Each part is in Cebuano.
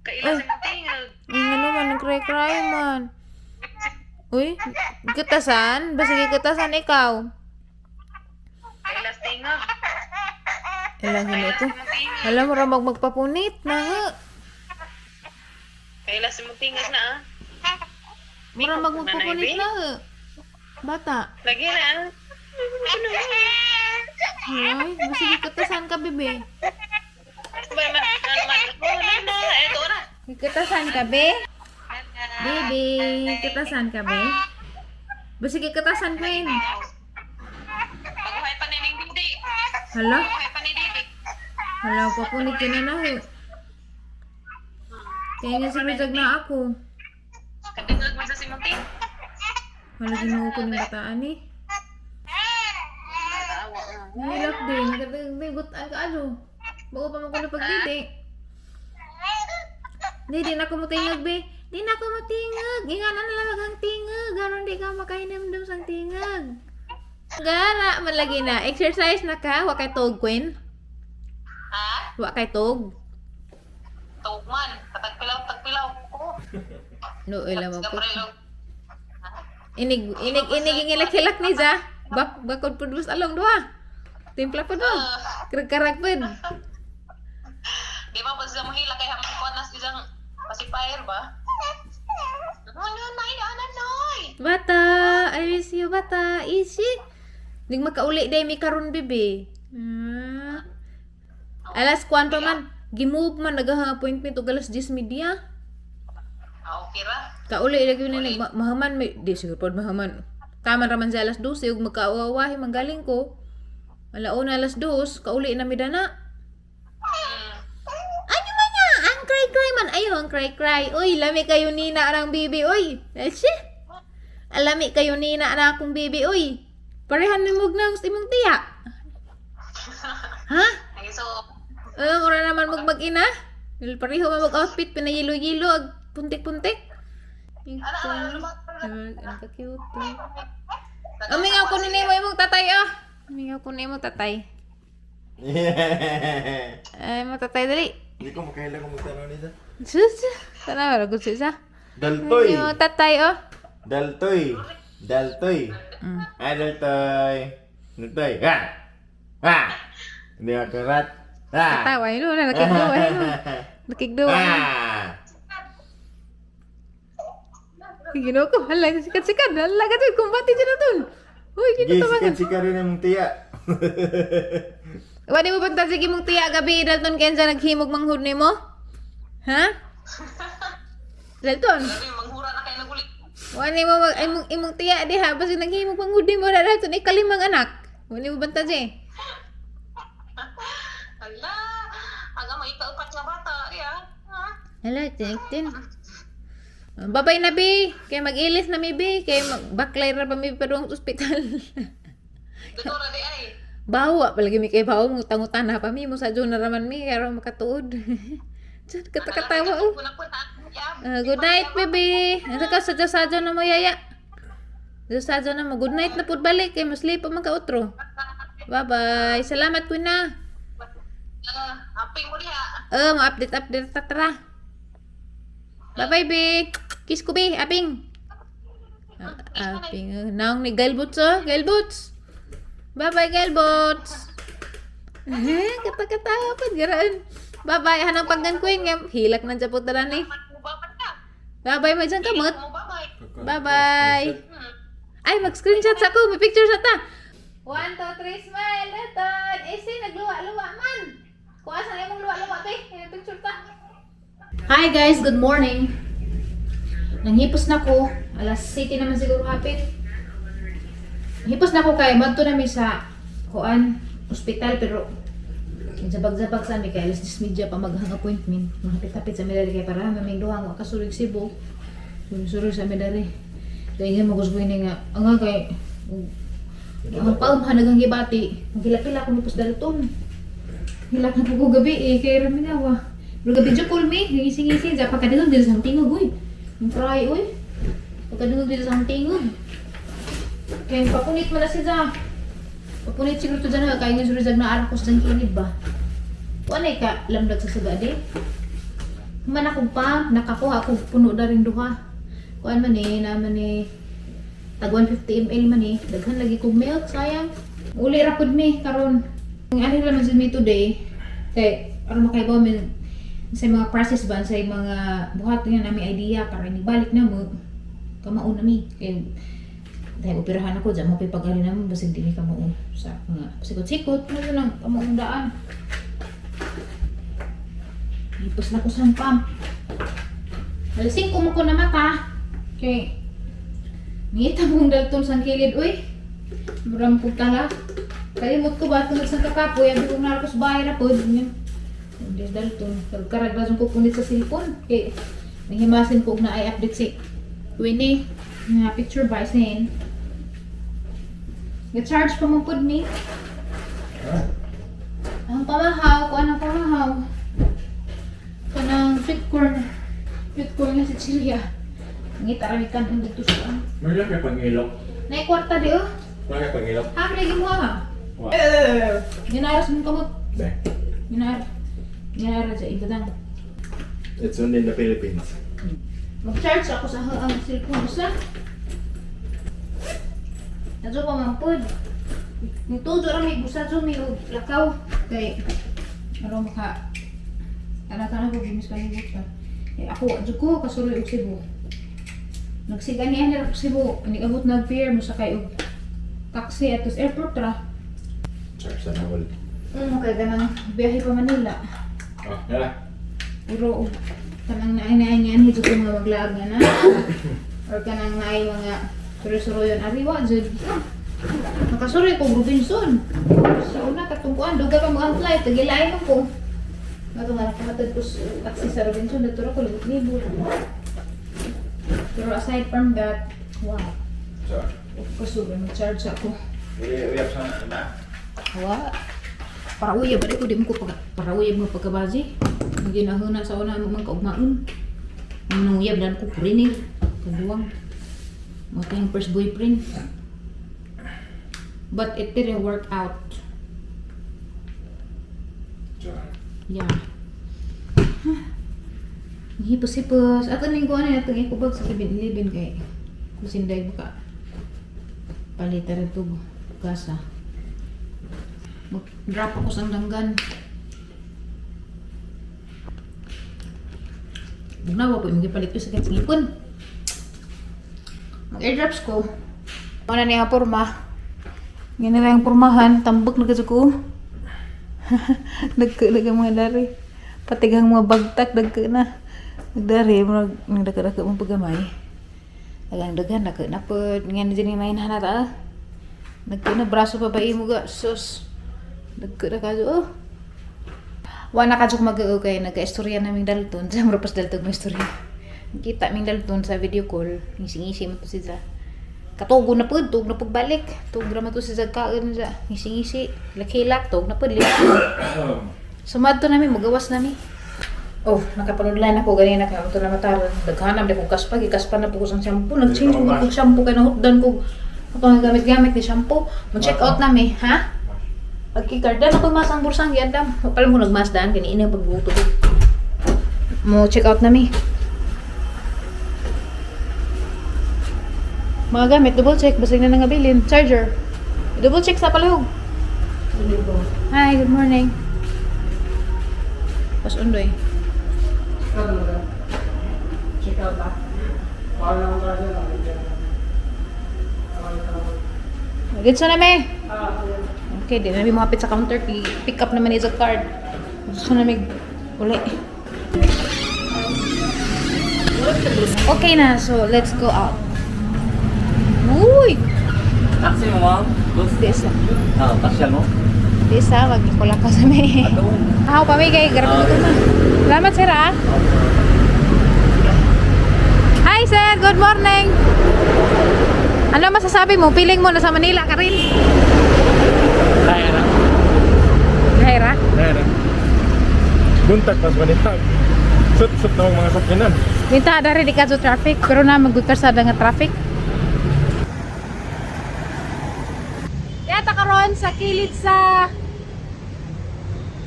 Kaila Ay. sa imong tingog. Ay, nga naman, nag-cry-cry man. Uy, kitasan? Basta kitasan ikaw. Kaila sa tingog. Alam mo Kaila ko. sa imong tingog. Alam mo ramag magpapunit na ha. Kaila sa imong tingog na ah. Mura mag magpapunit na ha. Bata. Lagi na ah. Ay, basta kitasan ka, bebe. Ba man ano man. Oh, nana, eto na. Kitasan ka, be? Bebe, kitasan ka, be? Basta kitasan, Queen. Pagbuhay pa ni Ning Didi. Hala, Pagbuhay pa ni Didi. hala, papunit ka na na ha. Kaya nga siguro na ako. Kadungog man sa simong tingog. Hala, ginoo ko ng bataan eh. Naawa ah. Nahilak din. Nagkatagutan ka ano. Bago pa man ko na pagdidi. Di, di na ako mutingag, be. Di na ako mutingag. Inga na lang ang tingag. Garon di ka makahinamdam sang tingag. Gara, man lagi na. Exercise na ka. Wa kay tog, Queen. Ha? Wa kay tog. Tuog man. Katagpilaw, tagpilaw. Oh. No, ila mo po. Gabriel. Inig, inig, inig, ingilak-hilak ni za. Bak, bakod pud bus along duha. Timpla pud mo. Karag-karag pud. Di ba pag sa mahila kay hamon ko nas isang pacifier ba? Ano nay, ano nay? Bata, I miss you, bata. Easy. Nig makauli day mi karon bebe. Alas kwan pa man. Gimove man nagahang appointment og alas 10:30. Ah, okay ra. Kauli lagi ni nag mahaman may di siguro pod mahaman. Taman ra man sa alas 12 ug magkaawawahi manggaling ko. Alauna alas 2, kauli na mi dana. Ano man niya? Ang cry cry man. Ayo, ang cry cry. Uy, lami kayo nina ang bibi. Uy, Eche. Alami kayo nina na akong bibi. Uy, parehan ni mog na imong tiya. Ha? Ay, so Eh, mura naman mag mag-ina. Pareho man mag outfit, pinayilo-yilo, ag puntik-puntik. Ito. Ang ka-cute. Umingaw ko ni mo imong tatay ah. Umingaw ko ni imong tatay. Ay, mo tatay dali. Hindi ko makailan kung magtanaw nito. Sus, tanaw ra gud siya. Daltoy! Yung tatay oh. Daltoy! Daltoy! Ah, Daltoy! Daltoy! Ha! Ha! Hindi ka karat. Ha! Katawa ino na nakigduwa ino. Nakigduwa. Ha! Ginoo ko, hala sikat-sikat. Hala ka kumbati dyan na tol. Uy, Sige, ginoo tabangan. sikat-sikat rin ang tiya. Wala mo banta sige mong tiya gabi Dalton Kenza naghimog manghud nimo? Ha? Dalton, grabe manghura na kayo nagulit. wala mo mag imong imong tiya diha basta naghimog manghud nimo na Dalton ikalimang anak. Wala mo banta je. Hala, ang ama ikaupat nga bata, ya. Ha? Hala, tin tin. Babay na bi, kay mag-ilis na mi bi, kay magbaklay ra pa mi padung ospital. Dito ra di ay. Bawa palagi mi kay bawo ngutang-utana na pa mi mo sa na raman mi karon makatuod. Diyan kata-katawa oh. Good night, baby. Ano ka sadyo-sadyo na mo yaya? Sadyo na mo. Good night na pud balik kay masleep pa man ka otro. Bye-bye. Salamat ko na. Amping mo diha. Eh, mo update update ta tara. Bye-bye, be. Kiss ko, be. Aping. Ah, aping. Naong ni Galbots, oh. Galbots. Bye-bye, Galbots. Eh, kata-kata pa. Garaan. Bye-bye. Hanang paggan queen. Nga, hilak na dyan po tara ni. Mubabay na. Bye-bye, mo dyan kamot. Mubabay. Bye-bye. Ay, mag-screenshot sa ako. May picture sa ta. One, two, three, smile. Dalton. Eh, si, nagluwa-luwa man. Kuha sa imong luwa-luwa, be. May picture ta. Hi, guys. Good morning. Nanghipos na ko. Alas 7 naman siguro hapit. Nanghipos na ko kay madto na mi sa kuan ospital pero zabag-zabag sa mi kay alas 10:30 pa maghang appointment. Mahapit-hapit sa mi dali kay para maming duha nga kasurig Cebu. Surig sa mi dali. Dahil nga magusgoy ni nga ang nga kay ang paumhan nagang gibati. Maghilak-hilak ko nipos dalton. Hilak na po ko gabi eh kay rami nga wa. Pero gabi jo call me, ngising-ngising ja pagkadungog dito sa tingog uy. Yung cry uy. Pagkadungog dito sa tingog. Kaya papunit man na siya. Papunit siguro to dyan kaya nga siguro dyan na arak ko sa kilid ba. Wala ka lamdag sa saga di. Man akong pump, nakakuha ako puno na rin duha. Kuan man eh, naman eh. Tag 150 ml man eh. Daghan lagi kog milk, sayang. Uli ra pud mi karon. Ang ano lang man mi today kay aron makaibaw mi sa mga process ba, sa mga buhat nga nami idea para ibalik na mo kamao na mi kay dahil operahan ako dyan mo pag-ari naman basig di mi kamao sa mga sikot-sikot mo lang kamaong daan. Ipos na ko sa pump. Alas 5 mo ko na mata. Kay ngita mong dalton sa kilid uy. Murang putala. Kalimot ko ba tungod sa kakapoy, abi ko na sa bahay na pod. Hindi dalton. Karag ko punit sa cellphone. Kay nahimasin ko og na ay update si Winnie. Nga picture by sin. Ga-charge pa mo pod ni. Ang pamahaw, kuan ang pamahaw. Kanang sweet corn. Sweet corn na si Chilia. Ngita ra kan ang dito sa. Meron kay pangilok. Nay kwarta di oh. Meron kay pangilok. Ha, lagi mo ha. Wa. Ginaras mong kamot. Be. Ginar. Ginara sa ibadang. It's only in the Philippines. Mag-charge ako sa ang cellphone sa. Nadyo pa man pod. Nitudo ra may gusa jo may og lakaw kay aron maka tana-tana ko gimis kalibot pa. Eh, ako adyo ko kasuroy og Cebu. Nagsiganian na ako Cebu, nigabot na pier mo sakay og taxi at airport ra. Charge sa nawal. Kay ganang biyahe pa Manila. Oh, nala. Pero og kanang naay-naay nga anhi jud ko mga maglaag nga na. Or kanang naay mga suroy-suroyon ariwa jud. Makasuroy ko Robinson. Sa una katong kuan duga pa mo ang flight tagilain man ko. Mato nga nakahatod ko sa taxi sa Robinson dito ra ko libot-libot. Pero aside from that, wow, So, kusog ang charge ako. we have some na. Wa. Para uyab ba ko di mo ko pag para uyab mo pagkabazi. Ang ginahuna sa una mo man kaugmaon. Ang nanguyab dan ko purinig. Kaduwang. Mo tayong first boyfriend. But it didn't work out. So, Yeah. Hipos-hipos. Ato ning kuan na itong ikubag sa 7-Eleven kay kusinday buka. Palita rin to gasa. Mag-drop ako sa danggan. Bugnawa po yung gipalit ko sa ngipon. Mag-airdrops ko. Ano niya porma. Ganyan na yung pormahan. Tambak na kasi ko. Nagka na mga dari. Patigang mga bagtak, nagka na. Nagdari, murag nagdaka-daka mong paggamay. Dagang daghan, nagka na po. Nga na dyan yung main hanata ah. Nagka na, braso pa ba imo ga? Sus. Nagka na kaso, oh. Wala ka mag kay nagka-istorya naming Dalton. Sa mura pas Dalton may istorya. Kita ming Dalton sa video call. Ngisi-ngisi mo to siya. Katugo na pud, tug na pagbalik. Tug ra man to siya kaon siya. Ngisi-ngisi, lakilak, tug na pud. Sumad to nami, magawas nami. Oh, nakapanudlan ako ganina kay auto na mataron. Daghanam di ko kaspa, gikaspa na po ko sa shampoo. Nag-change ko kog shampoo kay nahutdan ko. Ako ang gamit-gamit ni shampoo. Mo check out nami, ha? Pagkikardan ako mas ang bursang giandam. Pala mo nagmasdan kini ini ang pagluto ko. Mo check out nami. Mga gamit, double check basig na nangabilin. Charger. Double check sa palihog. Hi, good morning. Pas undoy. Check out na. Bawal na akong charger na. Dito na me. Okay, di na mi mohapit sa counter. Pick up naman is a card. Gusto na may uli. Okay na, so let's go out. Uy! Taxi mo, ma'am? Bus? Di sa. Ah, taxi mo? Di sa, magkula ka sa may. Ahaw pa may kay grabe ko na. Salamat sir ah. Hi sir, good morning. Ano masasabi mo? Feeling mo nasa Manila ka rin? Kaya na. Lahira? Nara. Buntag pas manita. Sut-sut na mga sakyanan. Minta dari di kadto traffic pero na magud karsada nga traffic. Yata karon sa kilid sa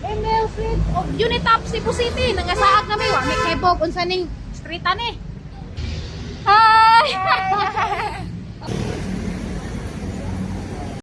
ML Street of Unitop Cebu City nangasaag nami wa mi kay Labog, unsa ning street ani?